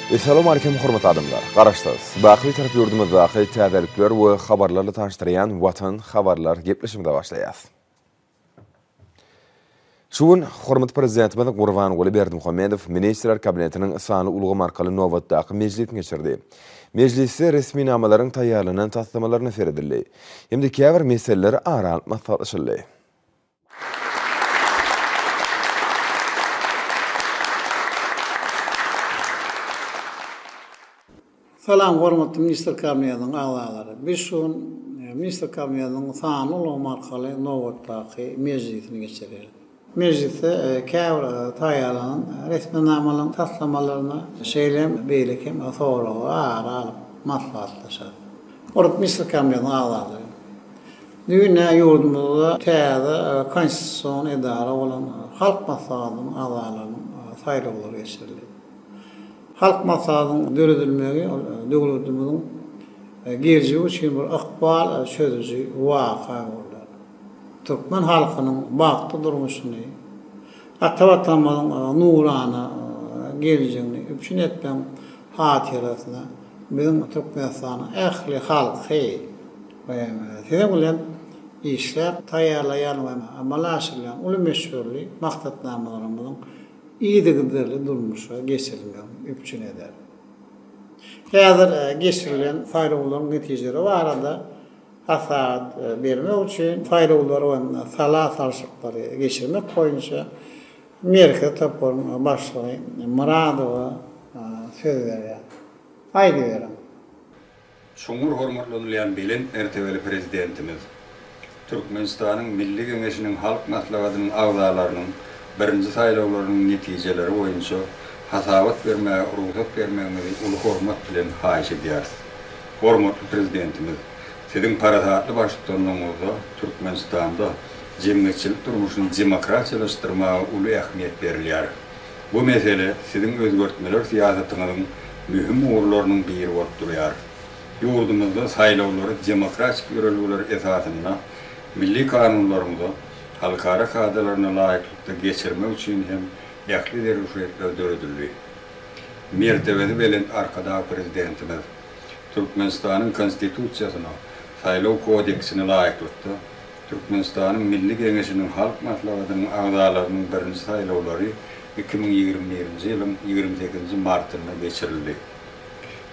Essalawmalikim hormatly adamlar! Garaşsyz, baky Bitarap ýurdumyzdaky täzelikler we habarlarla tanyşdyrýan Watan habarlar gepleşigimize başlaýas. Şu gün hormatly Prezidentimiz Gurbanguly Berdimuhamedow Ministrler Kabinetiniň sanly ulgam arkaly nobatdaky mejlisini geçirdi. Mejlisde resminamalaryň taýýarlanan taslamalaryna seredildi hem-de käbir meseleler ara alyp maslahatlaşyldy. Salam hormatly Ministr Kabinetiniň agzalary. Biz şu gün Ministr Kabinetiniň sanly ulgam arkaly nobatdaky mejlisini geçirýäris. Mejlisde käbir taýýarlanan resminamalaryň taslamalaryna, şeýle hem beýleki hem soraglary ara alyp maslahatlaşarys. Hormatly Ministr Kabinetiniň agzalary. Düýn ýurdumyzda täze konstitusion edara bolan Halk Maslahatynyň agzalarynyň saýlawlary geçirildi. Halk Maslahatynyň döredilmegi ol döwletimiziň geljegi üçin bir ykbal çözüji waka boldy. Türkmen halkynyň bagtly durmuşyny, ata Watanymyzyň nurana geljegini üpjün etmegiň hatyrasyna biziň Türkmenistanyň ähli halky we siziň bilen işläp taýýarlaýan we amala aşyrylýan uly möçberli maksatnamalarymyzyň yzygiderli durmuşa geçirilmegini üpjün eder. Häzir geçirilen saýlawlaryň netijeleri barada hasabat bermek üçin saýlawlary we sala salşyklary geçirmek boýunça Merkezi toparyň başlygy Myradowa söz berýär. Aýdyberiň. Çuňňur hormatlanylýan belent mertebeli Prezidentimiz, Türkmenistanyň Milli Geňeşiniň Halk Maslahatynyň agzalarynyň birinji saýlawlarynyň netijeleri boýunça hasabat bermäge rugsat bermegiňizi uly hormat bilen haýyş edýäris. Hormatly Prezidentimiz, Siziň parasatly baştutanlygyňyzda Türkmenistanda jemgyýetçilik durmuşyny demokratiýalaşdyrmaga uly ähmiýet berilýär. Bu mesele siziň özgertmeler syýasatyňyzyň möhüm ugurlarynyň biri bolup durýar. Ýurdumyzda saýlawlary demokratik ýörelgeler esasynda, milli kanunlarymyza, halkara kadalaryna laýyklykda geçirmek üçin hem ähli zerur şertler döredildi. Mertebesi belent Arkadag Prezidentimiz Türkmenistanyň Konstitusiýasyna, Saýlaw kodeksine laýyklykda, Türkmenistanyň Milli Geňeşiniň Halk Maslahatynyň agzalarynyň birinji saýlawlary 2021-nji ýylyň 28-nji martynda geçirildi.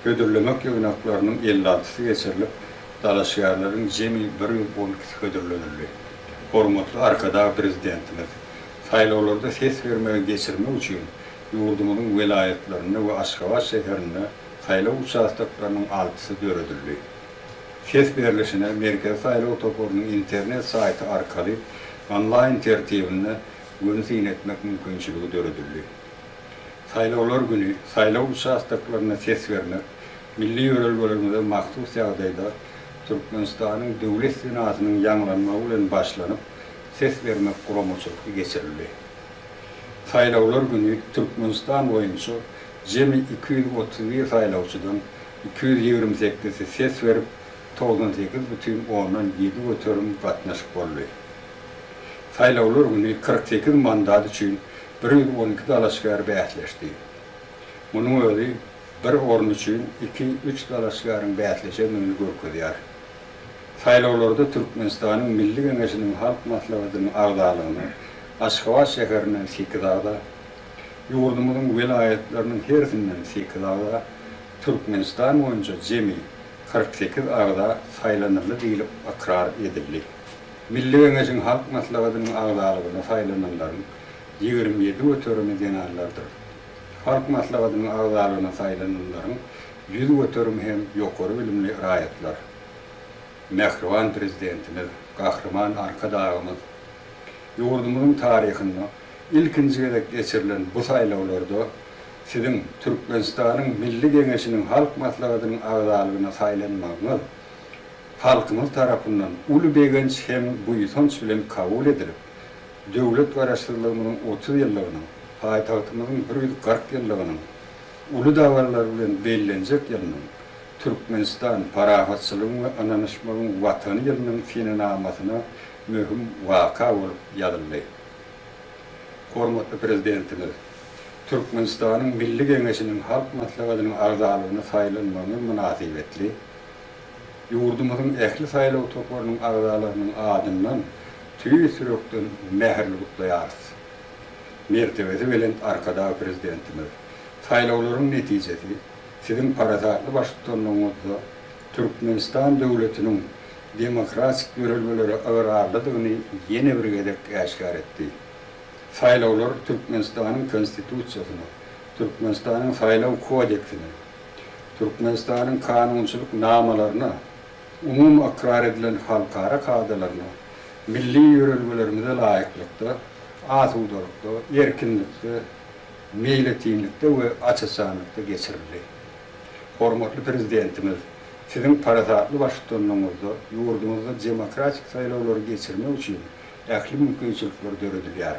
Hödürlemek ýygnaklarynyň 56-sy geçirilip, dalaşgärleriň jemi 112-si hödürlenildi. Hormatly Arkadag Prezidentimiz saýlawlarda ses bermegi geçirmek üçin ýurdumyzyň welaýatlarynda we Aşgabat şäherinde saýlaw uçastoklarynyň altysy döredildi. Ses berlişine Merkezi saýlaw toparynyň internet saýty arkaly onlaýn tertibinde göni syn etmek mümkinçiligi döredildi. Saýlawlar güni saýlaw uçastoklarynda ses bermek milli ýörelgelerimize mahsus ýagdaýda Türkmenistanyň Döwlet senasynyň ýaňlanmagy bilen başlanyp, ses bermek guramaçylykly geçirildi. Saýlawlar güni Türkmenistan boýunça jemi 231 saýlawçydan 228-si ses berip, 98 bütin ondan 7 göterim gatnaşyk boldy. Saýlawlar güni 48 mandat üçin 112 dalaşgär bäsleşdi. Munuň özi bir orun üçin 2-3 dalaşgäriň bäsleşendigini görkezýär. Saýlawlarda Türkmenistanyň Milli Geňeşiniň Halk Maslahatynyň agzalygyna Aşgabat şäherinden 8 agza, ýurdumyzyň welaýatlarynyň hersinden 8 agza, Türkmenistan boýunça jemi 48 agza saýlanyldy diýlip ykrar edildi. Milli Geňeşiň Halk Maslahatynyň agzalygyna saýlananlaryň 27 göterimi zenanlardyr. Halk Maslahatynyň agzalygyna saýlananlaryň 100 göterimi hem ýokary bilimli raýatlar. Mähriban Prezidentimiz, Gahryman Arkadagymyz ýurdumyzyň taryhynda ilkinji gezek geçirilen bu saýlawlarda Siziň Türkmenistanyň Milli Geňeşiniň Halk Maslahatynyň agzalygyna saýlanmagyňyz halkymyz tarapyndan uly begenç hem buýsanç bilen kabul edilip, döwlet Garaşsyzlygymyzyň 30 ýyllygynyň, paýtagtymyzyň 140 ýyllygynyň uly dabaralar bilen bellenjek ýylynyň Türkmenistan, parahatçylygyň we ynanyşmagyň Watany ýylynyň senenamasyna möhüm waka bolup ýazyldy. Hormatly Prezidentimiz! Türkmenistanyň Milli Geňeşiniň Halk Maslahatynyň agzalygyna saýlanmagyňyz mynasybetli, ýurdumyzyň ähli saýlaw toparynyň agzalarynyň adyndan tüýs ýürekden mähirli gutlaýarys. Mertebesi belent Arkadag Prezidentimiz, saýlawlaryň netijesi Siziň parasatly baştutanlygyňyzda Türkmenistan döwletiniň demokratik ýörelgelere ygrarlydygyny ýene bir gezek äşgär etdi. Saýlawlar Türkmenistanyň Konstitusiýasyna, Türkmenistanyň Saýlaw kodeksine, Türkmenistanyň kanunçylyk namalaryna, umumy ykrar edilen halkara kadalaryna, milli ýörelgelerimize laýyklykda, asudalykda, erkinlikde, meýletinlikde we aç-açanlykda geçirildi. Hormatly Prezidentimiz, Siziň parasatly baştutanlygyňyzda ýurdumyzda demokratik saýlawlary geçirmek üçin ähli mümkinçilikler döredilýär.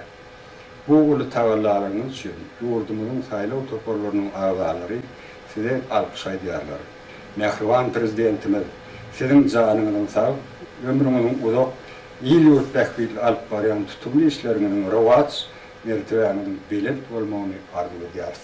Bu uly tagallalaryňyz üçin ýurdumyzyň saýlaw toparlarynyň agzalary Size alkyş aýdýarlar. Mähriban Prezidentimiz, Siziň janyňyzyň sag, ömrüňiziň uzak, il-ýurt bähbitli alyp barýan tutumly işleriňiziň rowaç, mertebäňiziň belent bolmagyny arzuw edýäris.